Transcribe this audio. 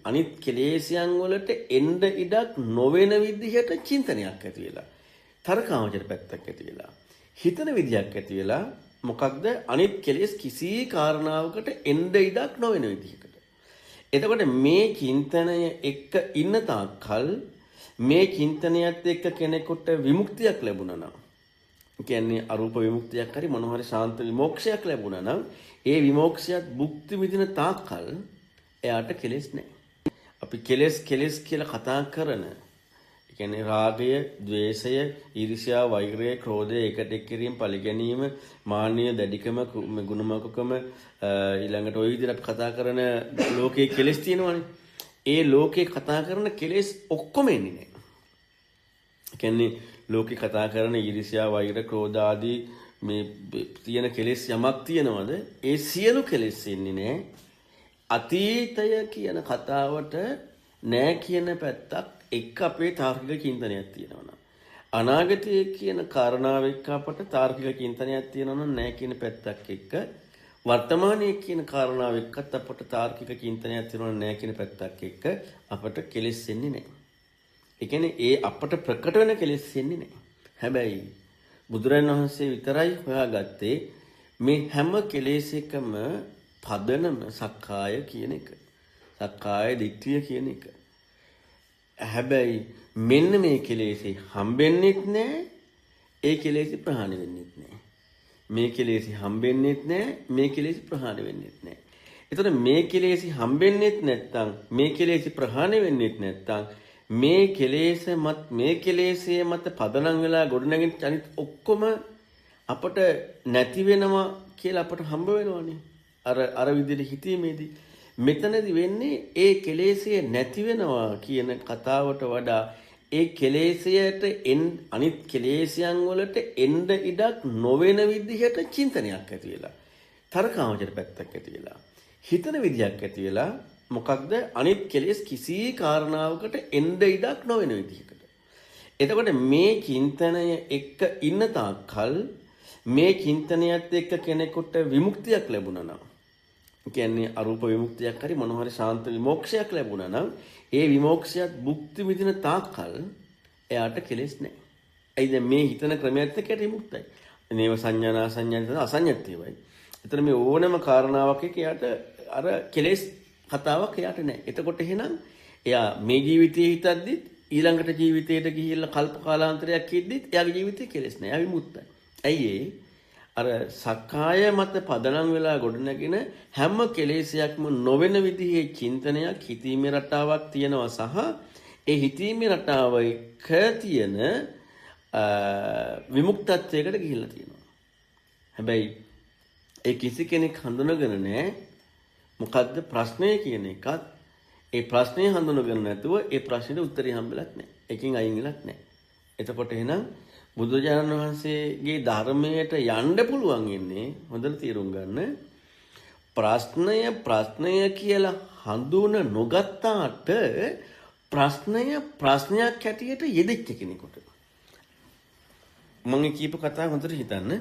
අනිත් කෙලෙස්යන් වලට එන්න ඉඩක් නොවන විදිහට චින්තනයක් ඇති වෙලා, තර්කාවචර පැත්තක් ඇති වෙලා, හිතන විදිහක් ඇති වෙලා, මොකක්ද අනිත් කෙලෙස් කිසි කාරණාවකට එන්න ඉඩක් නොවන විදිහකට. එතකොට මේ චින්තනය එක්ක ඉන්න තාක්කල්, මේ චින්තනයත් එක්ක කෙනෙකුට විමුක්තියක් ලැබුණා නම්, කියන්නේ අරූප විමුක්තියක් හරි මොන හරි ශාන්ත විමෝක්ෂයක් ලැබුණා නම්, ඒ විමෝක්ෂයත් භුක්ති විඳින තාක්කල් එයාට කෙලෙස් නැහැ. අපි කෙලෙස් කෙලෙස් කියලා කතා කරන, ඒ කියන්නේ රාගය, ද්වේෂය, ඊර්ෂ්‍යා, වෛරය, ක්‍රෝධය, එකට එක් කිරීම, පරිගැනීම, මාන්නය, දැඩිකම, ගුණමකකම, ඊළඟට ඔය විදිහට අපි කතා කරන ලෝකයේ කෙලෙස් තියෙනවනේ. ඒ ලෝකේ කතා කරන කෙලෙස් ඔක්කොම එන්නේ නැහැ. ඒ කියන්නේ ලෝකේ කතා කරන ඊර්ෂ්‍යා, වෛර, ක්‍රෝධ ආදී මේ තියෙන කෙලෙස් යමක් තියෙනවද? ඒ සියලු කෙලෙස් එන්නේ නැහැ. අතීතය කියන කතාවට නෑ කියන පැත්තක් එක්ක අපේ තාර්කික චින්තනයක් තියෙනවා. අනාගතය කියන කාරණාව එක්ක අපට තාර්කික චින්තනයක් තියෙනවා නම් නෑ කියන පැත්තක් එක්ක, වර්තමානයේ කියන කාරණාව එක්කත් අපට තාර්කික චින්තනයක් තියෙනවා නෑ කියන පැත්තක් එක්ක අපට කෙලෙස් එන්නේ නෑ. ඒ කියන්නේ ඒ අපට ප්‍රකට වෙන කෙලෙස් එන්නේ නෑ. හැබැයි බුදුරන් වහන්සේ විතරයි හොයාගත්තේ මේ හැම කෙලෙසකම පදනම සක්කාය කියන එක. සක්කාය දිට්ඨිය කියන එක. හැබැයි මෙන්න මේ කෙලෙසේ හම්බෙන්නෙත් නෑ, ඒ කෙලෙසි ප්‍රහාණය වෙන්නෙත් නෑ. මේ කෙලෙසි හම්බෙන්නෙත් නෑ, මේ කෙලෙසි ප්‍රහාණය වෙන්නෙත් නෑ. එතකොට මේ කෙලෙසි හම්බෙන්නෙත් නැත්තම්, මේ කෙලෙසි ප්‍රහාණය වෙන්නෙත් නැත්තම්, මේ කෙලෙස මත, මේ කෙලෙසේ මත පදනම් වෙලා ගොඩනැගෙන අනිත් ඔක්කොම අපට නැති වෙනවා කියලා අපට හම්බ වෙනවනේ. අර අර විදිහට හිතීමේදී මෙතනදි වෙන්නේ ඒ කෙලෙසය නැති වෙනවා කියන කතාවට වඩා ඒ කෙලෙසයට එන් අනිත් කෙලෙසයන් වලට එන්න ඉඩක් නොවන විදිහට චින්තනයක් ඇති වෙලා, තර්කාවචර පැත්තක් ඇති වෙලා, හිතන විදිහක් ඇති වෙලා, මොකක්ද අනිත් කෙලෙස් කිසි කාරණාවකට එන්න ඉඩක් නොවන විදිහකට. එතකොට මේ චින්තනය එක්ක ඉන්න තාක්කල්, මේ චින්තනයත් එක්ක කෙනෙකුට විමුක්තියක් ලැබුණා නම්, කියන්නේ අරූප විමුක්තියක් හරි මොන හරි ශාන්ත විමෝක්ෂයක් ලැබුණා නම්, ඒ විමෝක්ෂයත් භුක්ති විඳින තාක්කල් එයාට කෙලෙස් නැහැ. ඇයි? දැන් මේ හිතන ක්‍රමයක් එක්ක එයාට විමුක්තයි. නේව සංඥා නාසඤ්ඤා අසඤ්ඤත්තේවයි. එතන මේ ඕනම කාරණාවක් එක්ක එයාට අර කෙලෙස් කතාවක් එයාට නැහැ. එතකොට එහෙනම් එයා මේ ජීවිතයේ හිතද්දිත්, ඊළඟට ජීවිතයට ගිහිල්ලා කල්ප කාලාන්තරයක් ඉද්දිත් එයාගේ ජීවිතේ කෙලෙස් නැහැ. එයා විමුක්තයි. ඇයි ඒ? අර සක්කාය මත පදනම් වෙලා ගොඩනැගෙන හැම කෙලෙසයක්ම නොවන විදිහේ චින්තනයක්, හිතීමේ රටාවක් තියෙනවා සහ ඒ හිතීමේ රටාව එක්ක තියෙන විමුක්තත්වයකට ගිහිල්ලා තියෙනවා. හැබැයි ඒ කිසි කෙනෙක් හඳුනගෙන නැහැ මොකද්ද ප්‍රශ්නය කියන එකත්. ඒ ප්‍රශ්නය හඳුනගෙන නැතුව ඒ ප්‍රශ්නෙට උත්තරේ හම්බෙලත් නැහැ. එකකින් අයින් වෙලත් නැහැ. එතකොට එහෙනම් බුදුරජාණන් වහන්සේගේ ධර්මයට යන්න පුළුවන් ඉන්නේ, හොඳට තේරුම් ගන්න, ප්‍රශ්නය ප්‍රශ්නය කියලා හඳුන නොගත්තාට ප්‍රශ්නය ප්‍රශ්නයක් හැටියට යෙදිච්ච කෙනෙකුට. මම කියපු කතාව හොඳට හිතන්න.